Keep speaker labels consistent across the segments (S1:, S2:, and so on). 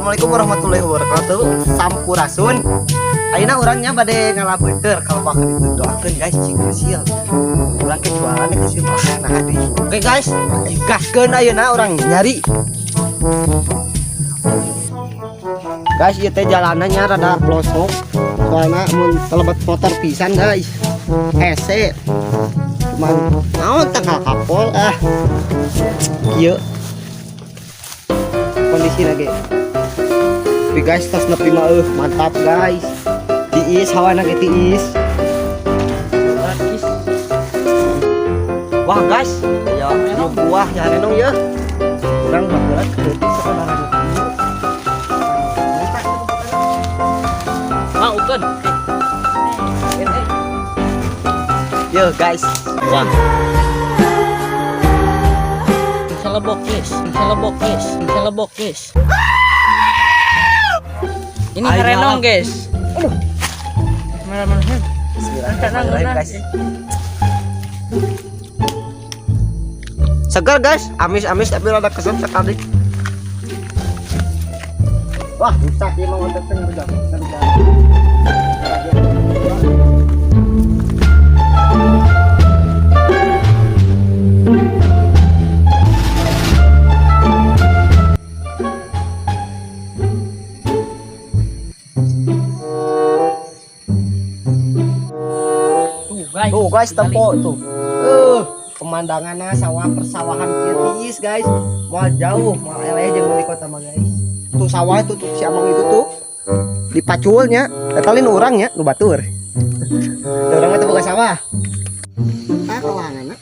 S1: Assalamualaikum warahmatullahi wabarakatuh. Sampurasun. Ayeuna urangnya bade ngala beunteur, kalau bakal itu doakeun, guys, cing hasil. Urang ke jualan hasil nah deui. Oke guys, ayo gaskeun ayeuna urang nyari. Guys, ieu teh jalanannya rada pelosok. Soalnya mun telebet motor pisan, guys. Hese. Cuman naon tanggal kapol ah. Kieu kondisi lagi. Tapi guys, tas nepi mah mantap, guys. Tiis hawana ge tiis. Wah guys, ya ya buah ya renong ya. Urang baheula keutik saudara.
S2: Ah, ukeun.
S1: Yo guys, wah.
S2: Selebok, guys. Selebok, guys. Selebok, guys. Ini
S1: Ayo,
S2: harenong,
S1: nyala.
S2: Guys. Bismillahirrahmanirrahim.
S1: Bismillahirrahmanirrahim, guys. Segar guys, amis-amis tapi rada kesel sekali. Wah, rusak ya mau teteng udah.
S2: Tuh, guys.
S1: Tuh guys, tempo tuh. Pemandangannya sawah persawahan kieu tiis guys. Mau jauh, mau eleh jeung di kota mah guys. Tuh sawah itu tuh si Amang itu tuh dipaculnya. Eta lain urang nya, nu batur. Da urang mah teu boga sawah. Ah, kawanganna.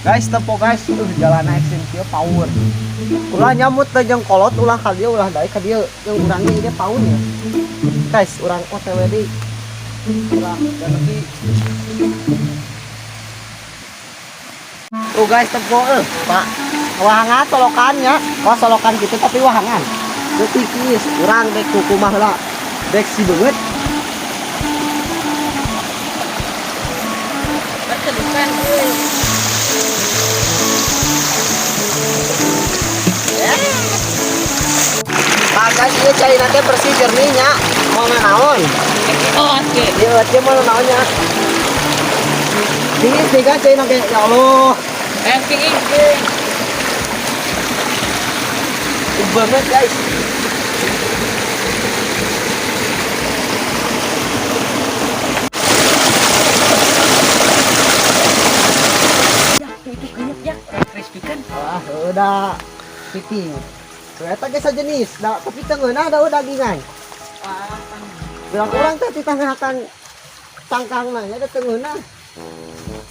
S1: Guys, tempo guys, jalan action kieu power. Ulah nyamut teh jeung kolot ulah ka dieu, ulah daek ka dieu. Yang urangnya ini power ya. Guys, urang OTW di. Ulah dan lagi. Tuh guys, tempo Pak. Wahangan solokannya. Wah, solokan gitu tapi wahangan. Teu tipis, urang dek kuku mah heula. Dek si beungeut.
S2: Berkedukan.
S1: Pak guys, ieu caina teh bersih jernih nya. Mau naon?
S2: Oh, oke.
S1: Ieu teh mau naonnya? Tiis nih kan caina ge, ya Allah.
S2: Eh, king, king.
S1: Banget guys.
S2: Ya, itu kayaknya ya, crispy kan.
S1: Wah, udah piting. Ternyata ge sajenis, da, tapi teu ngeunah da dagingan. Bilang urang teh ditangahan tangkangna nya da teu ngeunah.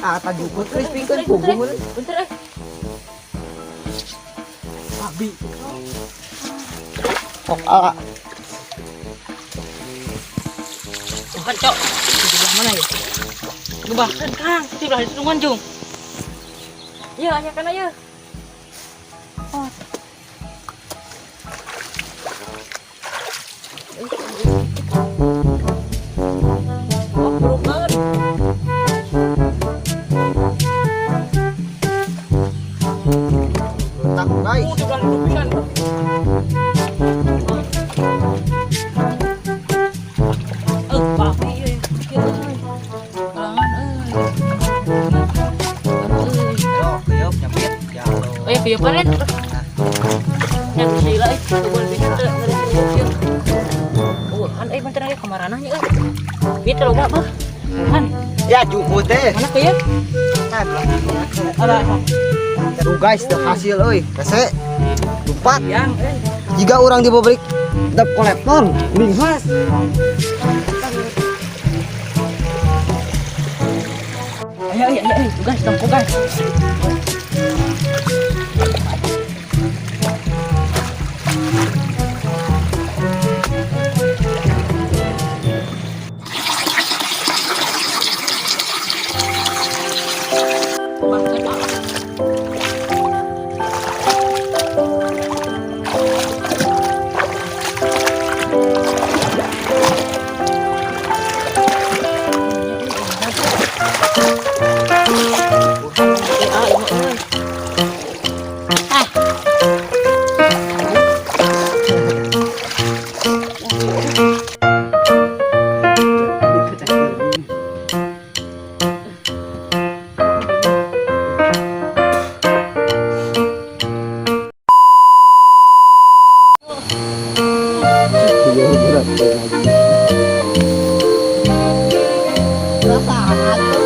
S1: Ah, tadi jukut crispy kan puguh meureun.
S2: Bentar, eh.
S1: Babi. Sok ah.
S2: Bukan, Cok. Di sebelah mana ya? Gebahkan, Kang. Di sebelah itu Jung. Iya, hanya kan aja. Oh. Oh, burukan.
S1: Tak guys.
S2: Oh, di sebelah itu pisan. Eh, papi, iya, iya. Kalangan, eh.
S1: Yo, yo nyapit. Ya Allah.
S2: Eh, pieu panen? Nya sila eh, teu bisa teu ngeureun. Oh, kan eh bentar aya kamarana nya euy. Ieu teh loba bah. Kan,
S1: Ya jukut teh.
S2: mana kieu?
S1: Nah,
S2: Ada
S1: tuh guys, teu hasil euy. Hese. Lupa.
S2: yang eh.
S1: Jika orang di pabrik debt collector, linghas.
S2: Ayo ayo ayo, guys, tempo guys.
S1: Iya, berat lagi. Perasaan atuh.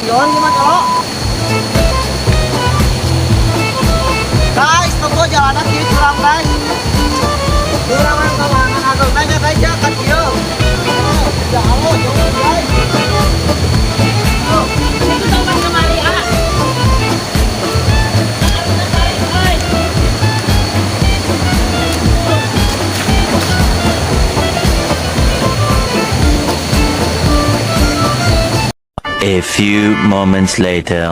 S1: Yon gimana kalau? Guys, tunggu jalanan kieu curam guys. Curangan kawangan ageng tanya guys ya kan kieu. Jauh, jauh guys. Oh.
S2: Itu topan kemari ah. Tarik,
S3: A few moments later.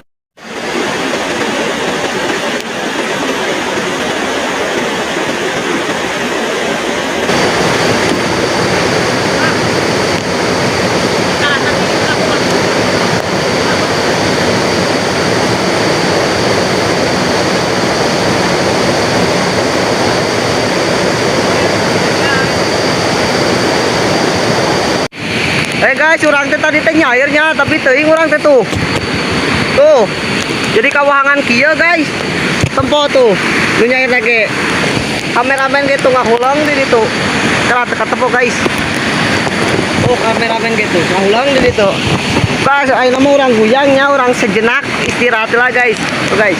S1: Eh guys, urang teh tadi teh nyairnya, tapi teuing urang teh tuh. Tuh. Jadi kawahangan kieu guys. Tempo tuh. Nu nyair lagi. Kameramen gitu ngahulang di ditu. Kala teka tepo guys. Oh, kameramen gitu ngahulang di ditu. Guys, ayeuna mah urang guyangnya, urang sejenak istirahat lah guys. Tuh guys.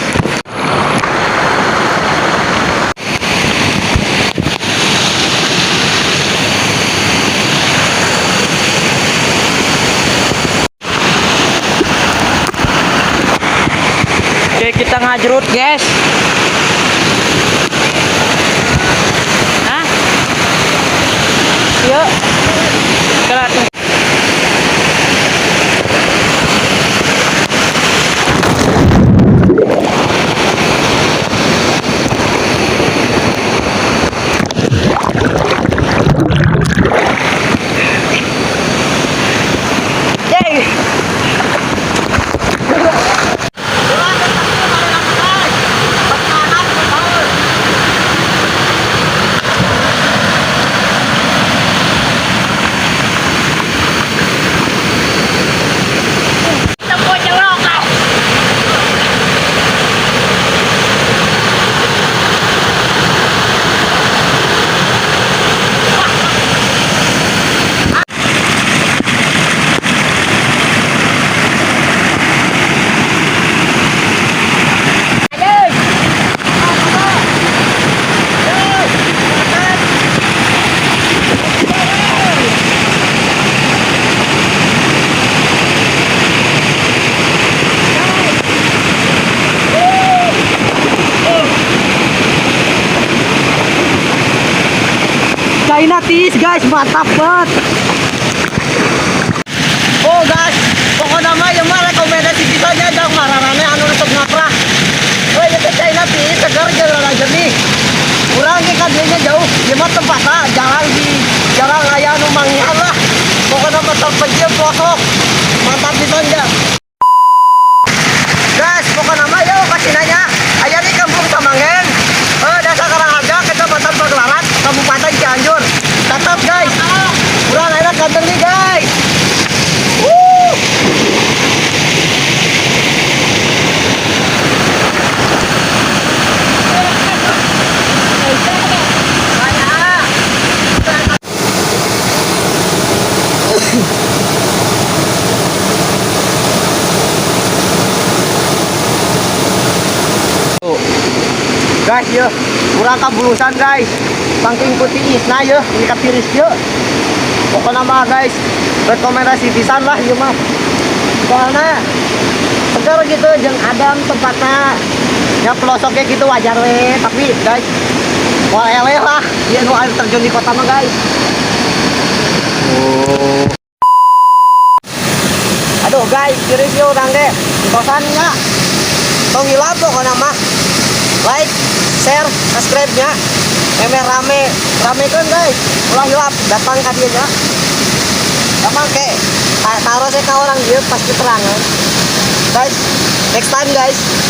S2: Oke, kita ngajrut, guys. Hah? Yuk. Kelar.
S1: Yeay.
S2: Tempo celok ah.
S1: China tiis guys, mantap banget. Oh guys, pokoknya mah ieu mah rekomendasi pisannya jang mararane anu resep ngaprah. Oh ieu teh China tiis segar jeung rada jernih. Urang ge ka dieu jauh, ieu mah tempatna jarang di jarang aya anu manggihan lah. Pokoknya mah terpencil pelosok. Mantap pisan ya. Guys, pokoknya mah ya kasih nanya. Aya di Kampung Samanggen. Desa Karangharja, Kecamatan Pagelaran, Kabupaten Cianjur. Tetap guys. Kurang enak ganteng nih guys. Wuh. Guys, ya, kurang kabulusan guys. Saking putih isna ya, ini katiris ya. Pokoknya mah guys, rekomendasi pisan lah ieu mah. Soalnya segar gitu jeung adem tempatnya. Ya pelosoknya gitu wajar we, tapi guys, Moal eleh lah, ieu nu air terjun di kota mah, guys. Oh. Aduh guys, tiris yeuh urang ge. Entosan nya. Tong hilap pokona mah. Like, share, subscribe nya. Memeh rame, ramekeun, guys. Ulah hilap datang ka dieu nya. Gampang ke. Taruh saya ka orang dieu pasti terangan. Guys, next time, guys.